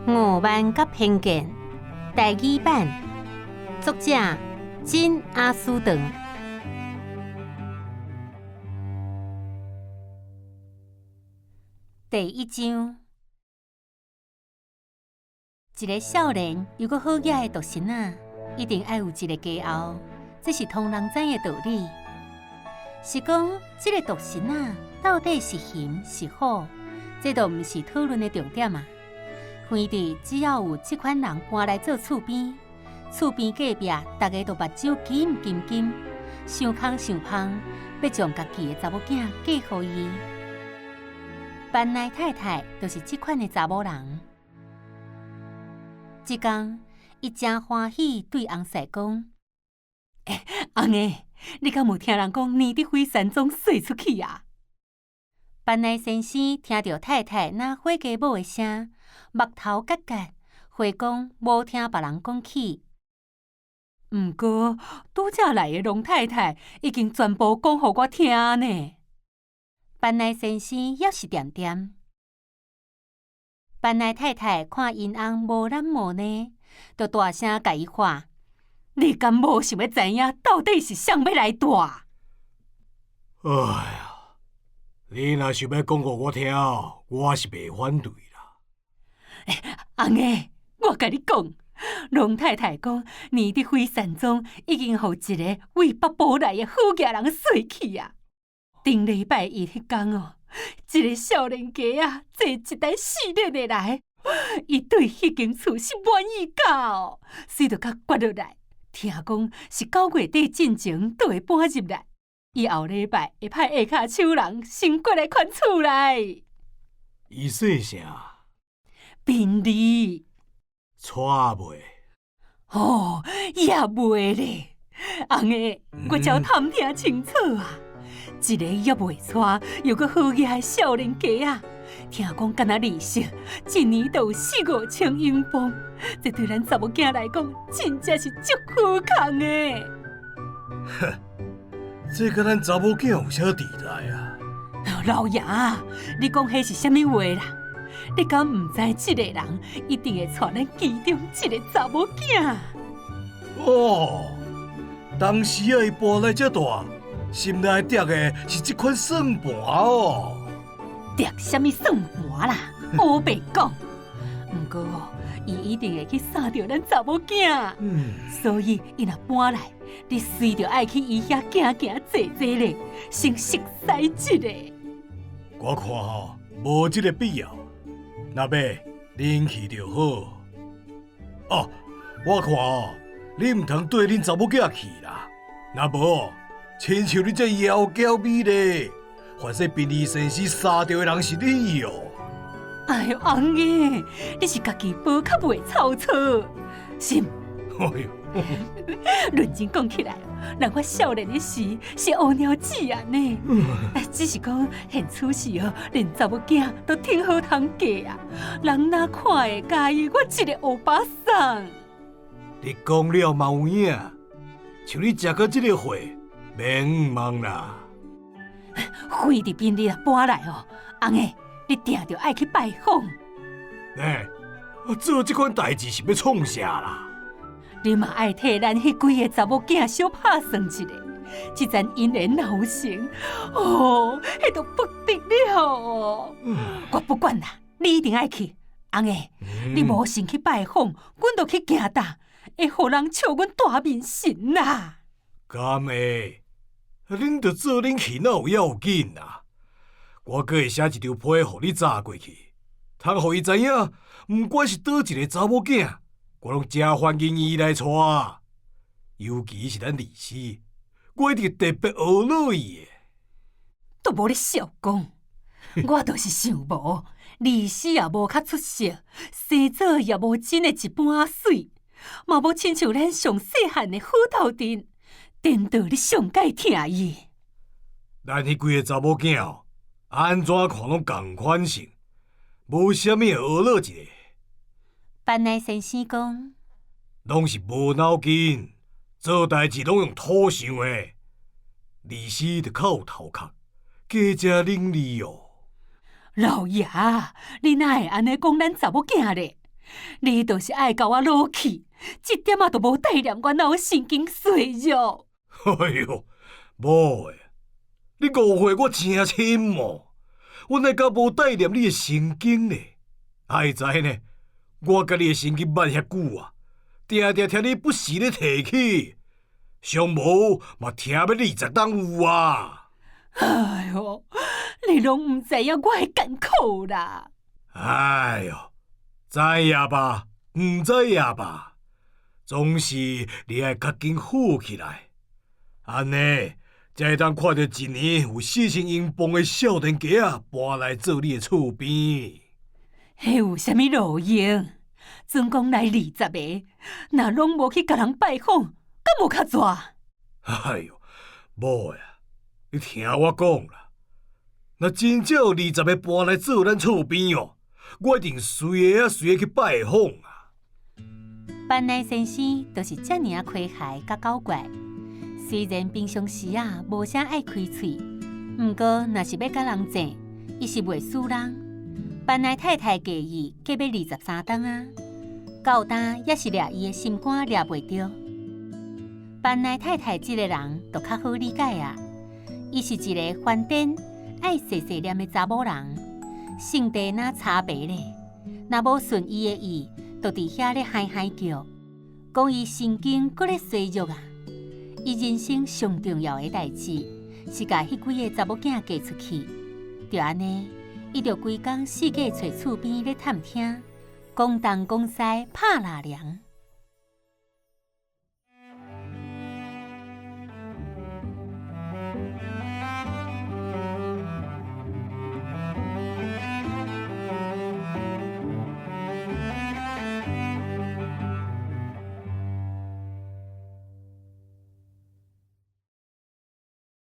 傲慢佮偏見，台語版，作者金阿斯頓。第一章，一个少年又閣好額的獨身仔，一定愛有一个家後，這是通人知的道理。是講這个獨身仔到底是熊是虎，這都毋是討論的重點啊。反正只要有這款人搬來做厝邊，厝邊隔壁逐个都目睭金金金，想空想芳，欲將家己的查某囝嫁予伊。班奈太太就是這款的查某人。這工，伊誠歡喜對翁婿講：欸，翁仔，你敢有聽人講年德輝山莊稅出去啊？班奈先生聽著太太那火雞母的聲，目頭結結，回講無聽別人講起。毋過拄才來的龍太太已經全部講予我聽呢。班奈先生猶是恬恬。班奈太太看𪜶翁無懶無膩，就大聲共伊喊：你敢無想欲知影到底是誰欲來蹛？哎呀！你若想欲講予我聽，我是袂反對啦。翁仔，我共你講，龍太太講，年德輝山莊已經予一个為北部來的好額人稅去啊！頂禮拜一彼工哦，一个少年家啊，坐一台四輪的來，伊對彼間厝是滿意到，所以就共決落來。聽講是9月底進前就會搬入來。伊後禮拜會派下跤手人先過來看厝來。伊姓啥？賓利。娶未？哦，也未咧。翁仔，我才探聽清楚啊！一个猶未娶，又閣好額的少年家啊，聽講敢若利息，一年就有四五千英鎊，這對咱查某囝來講，真正是足好康的。哼，這佮咱查某囝有啥佇內啊？老爺，你講彼是啥物話啦？你敢毋知這个人一定會娶咱其中一个查某囝？哦，當時啊，伊搬來遮蹛，心內搛的是這款算盤哦。搛啥物算盤啦？烏白講。毋過哦，伊一定會去捎著咱查某囝，所以伊若搬來，你隨著愛去伊遐行行坐坐咧，先熟似一下。我看吼，無這个必要。若欲恁去就好。哦，我看哦，你毋通綴恁查某囝去啦。若無，親像你這窈窕美麗，凡說賓利先生捎著的人是你哦。哎喲，翁仔，你是家己煲較袂臭草，是毋？哎喲，認真講起來，人我少年的時是烏貓子啊呢。只是講現此時哦，連查某囝都挺好通嫁啊，人哪看會佮意我這个烏巴桑？你講了嘛有影，像你食到這个貨，免問啦。非佇賓利若搬來哦，翁仔，你定著愛去拜訪。欸，做這款代誌是欲創啥啦？你嘛愛替咱彼幾个查某囝小拍算一下，這層姻緣若有成，哦，彼就不得了哦。我不管啦，你一定愛去。翁仔，你無先去拜訪，阮就去行搭，會予人笑阮大面神啦。敢會？恁著做恁去，哪有要緊啊？我閣會寫一張批予你紮過去，通予伊知影，毋管是佗一个查某囝，我攏誠歡迎伊來娶。尤其是咱二師，我一定特別呵咾伊的。都無咧笑講，我就是想無，二師也無較出色，生做也無真的一般仔媠，嘛無親像咱上細漢的好鬥陣，顛倒你上蓋疼伊。咱彼幾个查某囝，按怎看攏仝款性，無啥物會呵咾一个。班奈先生講，攏是無腦筋，做代誌攏用土想的。二師就較有頭殼，加誠伶俐哦。老爺，你哪會按呢講咱查某囝咧？你就是愛共我落去，一點仔都無帶念我哪有神經衰弱。哎喲，某的，你誤會我誠深哦，我哪敢無帶念你的神經呢？愛知呢，我佮你的神經捌遐久啊，定定聽你不時咧提起，上無嘛聽欲20冬有啊。哎喲，你攏毋知影我的艱苦啦！哎喲，知也罷，毋知也罷，總是你愛較緊好起來，按呢才會當看著一年有4000英鎊的少年家仔搬來做你的厝邊。彼有啥物路用？準講來20個，若攏無去共人拜訪，敢無較逝？哎喲，某啊，你聽我講啦，若真正有20個搬來做咱厝邊哦，我一定隨个仔隨个去拜訪啊。班奈先生就是遮爾仔詼諧佮狡怪，雖然平常時啊無啥愛開喙，毋過若是欲佮人爭，伊是袂輸人。班奈太太嫁伊過欲23冬啊，到今猶是掠伊的心肝掠袂著。班奈太太這个人就較好理解啊，伊是一个翻顛愛細細念的查某人，性地若茶白咧，若無順伊的意，就佇遐咧嗨嗨叫，講伊神經閣咧衰弱啊。伊人生上重要的代誌是共彼幾个查某囝嫁出去，就按呢，伊就規工四界揣厝邊咧探聽，講東講西拍拉涼。